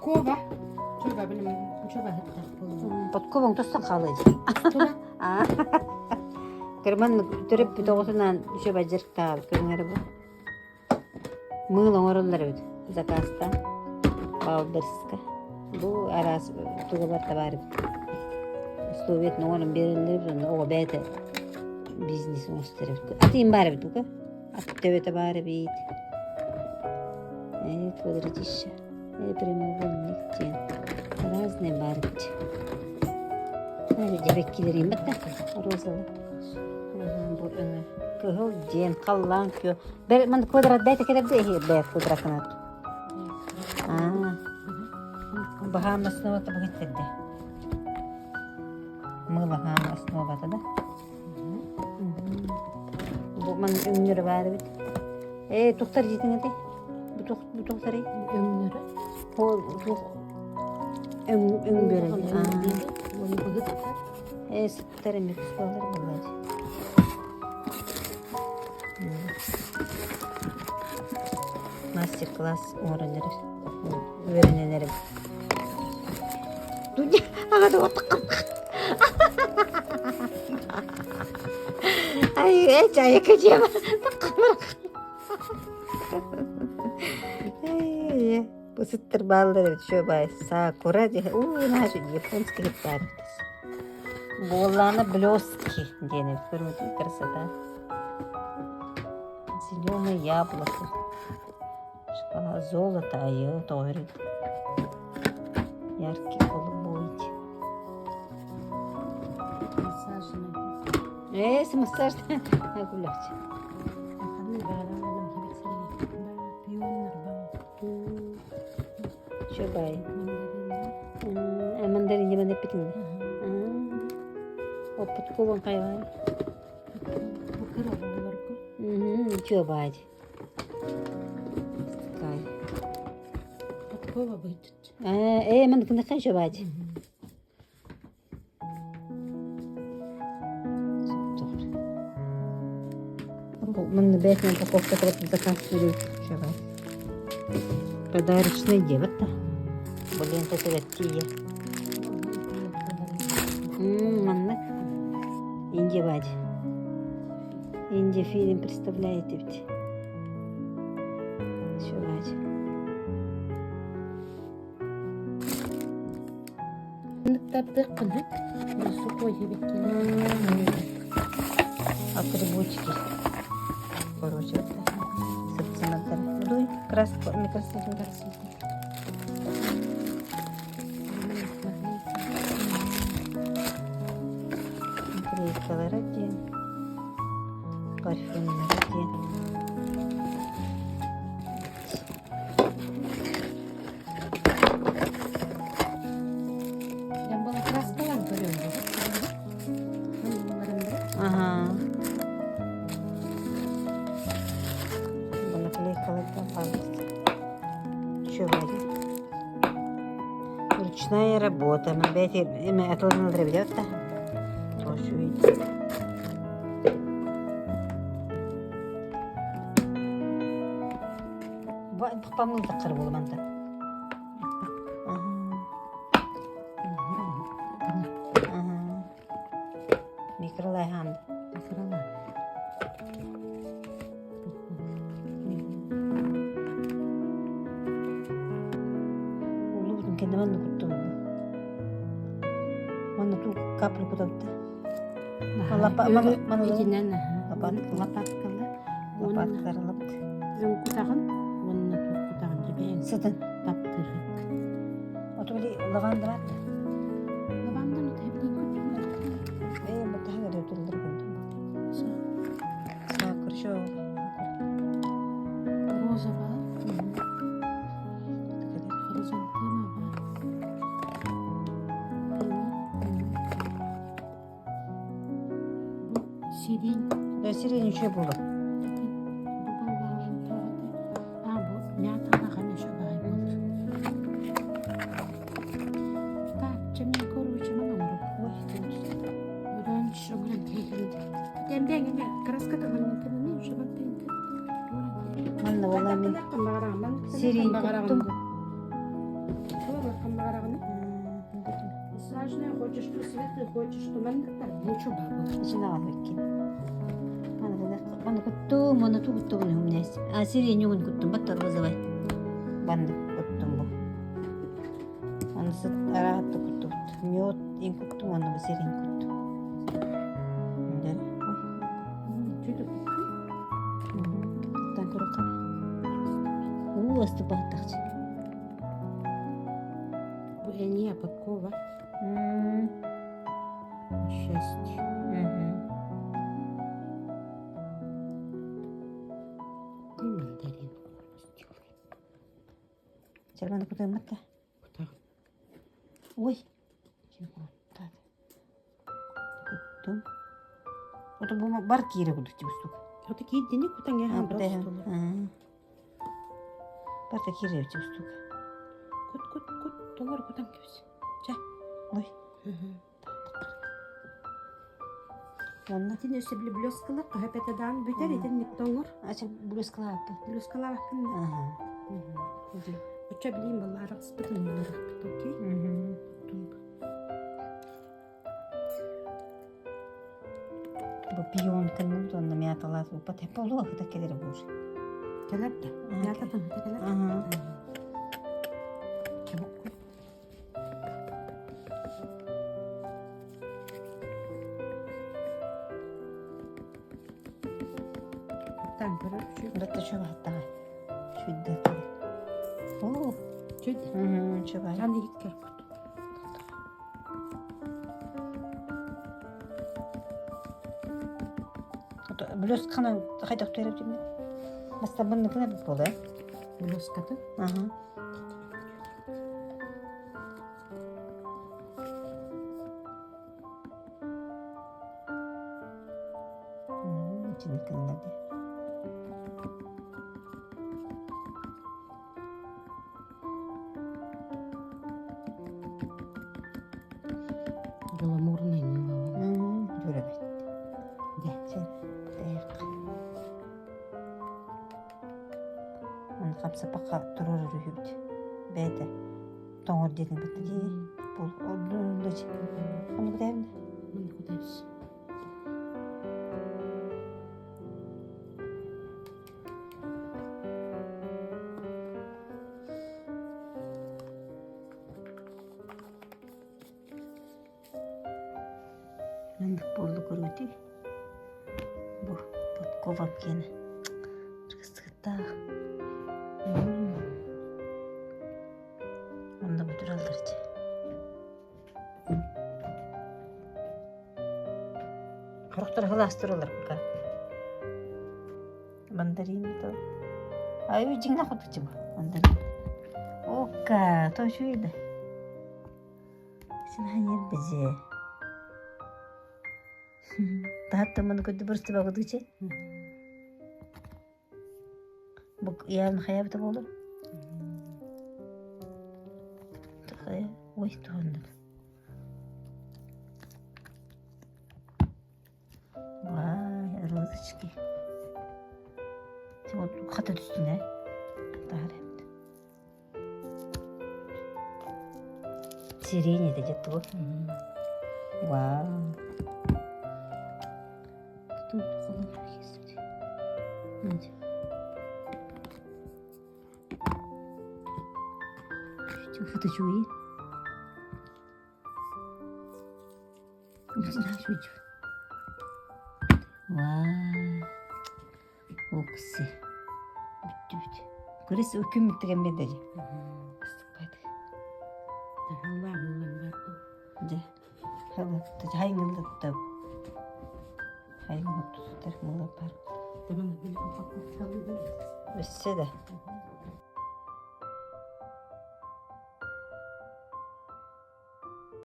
Подкова. Чуга билим. Чуга хыттах буолла. Подкова тостон хаалыа дии. Кырман төрөппүт оҕотунаан үчүгэй дьарыктаабыт көрүҥ бу. Мыыл оҥороллор эбит заказтаан Валберска. Бу араас туга барыта баар эбит. Условиятын оҥорон биэрэллэр эбит онно оҕо бэйэтэ бизнес оҥостор эбит. Атыым баар эбит бука. Ат төбөтө баар эбит. Ээ квадратище. Ээ прямоугольник диэн. Разные баар эбит. Дьэбэккилэрин баттах розалы. Бу өҥө кыһыл диэн халлаан күөх. Бэр ман квадрат бэйэтэ кэлэр да иһи бэйэ квадратынан. Аа. Баһаам основата быһыттэрдэ. Мылаһаам основата да. Бу ман өҥнөрө баар эбит. Ээ тухтар дьитиҥ этэй? Бу тух бу тухтарый? Өҥнөрө. Ол тух өҥ өҥ бэрэ. Уонна быһыт Ээ сыттар эмиэ туспалар буолар. Мастер-класс оҥорон эрэр. Үөрэнэн эрэбит. Ай, э, чайка дьиэм. Бу сыттар бааллар эбит үчүгэй баай сакура диэн уу наһаа үчүгэй японский баар эбит буоллаана блестки диэн эбит көрүҥүтүн красота зеленое яблоко шоколад золото айыы тоҕо эрэ яркий голубой ээ массаж күлэхчи Чубай. Мандарин дьимэн эппитин Оппут кубан хайван. Чубай. Подкова быйдыт. Э, ман кынакай чубай. Манна бэйэтинэн упаковка заказ Чабай. Подарочный диэбит да. Бу лента тиийэ. Маннык. Индия баадь. Индия фильм представляет эбит. Чубаадь. Тардыаххын сухой Атрибутики. Короче, сыпсанаттар. Дуй, краска, микросветин. Наклейкалара диэн, парфюмнара диэн. Ага. Бу наклейкалардан хаалбыт. Чували. Ручная работа. Мен бэйти эме атыланылар билет да. Тоже видите. Памылдаккар буолуманта. Микролайхан. Улуутун кэннэ манна куттум. Манна туу капля кутабыта. Итинэн лопаткалар Лопаткалар Өҥ кутаҕын уонна туох кутаҕын дьэбээн Сытын. таптыырык. Ото били лаванда бар да? Лаванданы тэбилин Ээ, баттаһан эрэ туллар курдук. Саакыр шоу. Роза бар. Хризантема бар. Бу сирень. Да, сирень үчүгэй буолар. Бу баллаҕын тоҕо А, бу мяталаах эмиэ үчүгэй буолар. Так, чэ мин короче ман оҥорор. Раньше оҥорон Тэмдэҥ эмэ краска тылын Манна буолла мин сирень куттум. Туох баҕараҕыный? Массажная хочешь, что светлый хочешь, что манныктар ничего баҕа. Ичинэ аҕалбыккин. Аны куттум, оны тугуттугун хүмнэс. А сиренюгун куттум, баттар вызывай. Банды куттум бу. Аны сыт араатты куттубут. Мед ин куттум, оны бу сирин куттум. Дэр. Ой. Чүтүк. Куттан көрөккө. Уу, астыпаттахчы. Бу эниэ подкова. Счастье. И мандарин сделай. Червоно кутуйматта. Кутаҕын. Ой. Куттаат. Куттум. Ото бу бар киирэ кудук тибустук. Ото киирдини кутаҥ эһэн достулар. Барта киирэ тибустук. Кут кут кут толор кутаҥ кэбис. Чэ. Ой. Онно Итин өссө били блескалар хаһа пэтадаан бүтэр итин никтоҥор. Ача блескалааппын. Блескалаабаккын да. Оччо билиим балла арахспытын буларахпыт окей. Бу пион кынным уонна мяталаат уппат хеппе олуга хыта келер бур. Кэлэр да. Мятатын хыта кэлэр. Тан көрөр үчү. Бытта чубаттаҕа. Чүйдэ. Оо. Чүйдэ. Чубай. Аны иһит көрбүт. Блесканы хайдах түөреп димин? Бастабынныкына бит буолар. Блескатын. Аха. Итинник дии. Гламурный мыло. Дөрөбөт. Дэ. Тээх. Оны хамсапакка турар үһүбүт. Бэйэтэ тоҥор диэтин бытта дии. Бул оддуч. Оны кутайбын. Маны кутайбыз. Маннык буолла көрүүтүй. Бу подкова киэнэ. Кыстыгыттаах. Онно бу тураллар дьэ. Хорохтор халаас тураллар пока. Мандарин то. Ай дьиҥнэх хотуччу бу мандарин. Окка, то үчүгэй да. Син бизе. Таһаттан маны көрдү просто багыдычы. Бу ян хаябыта болur. Ой, туһаннар. Вай, розочки. Вот хата түстүнэ. Тахар Сирень это где-то вот. Вау. Тут холодно есть. Фото чуи. Не знаю, что Вау. Укси. Бүттүбүт. Көрөс өкүм бүттүгэн бедели. Ыстыкпайт. Дьэ. Хайыңыллыттап. Хайыңыллыттар мыла бар. Өссө да.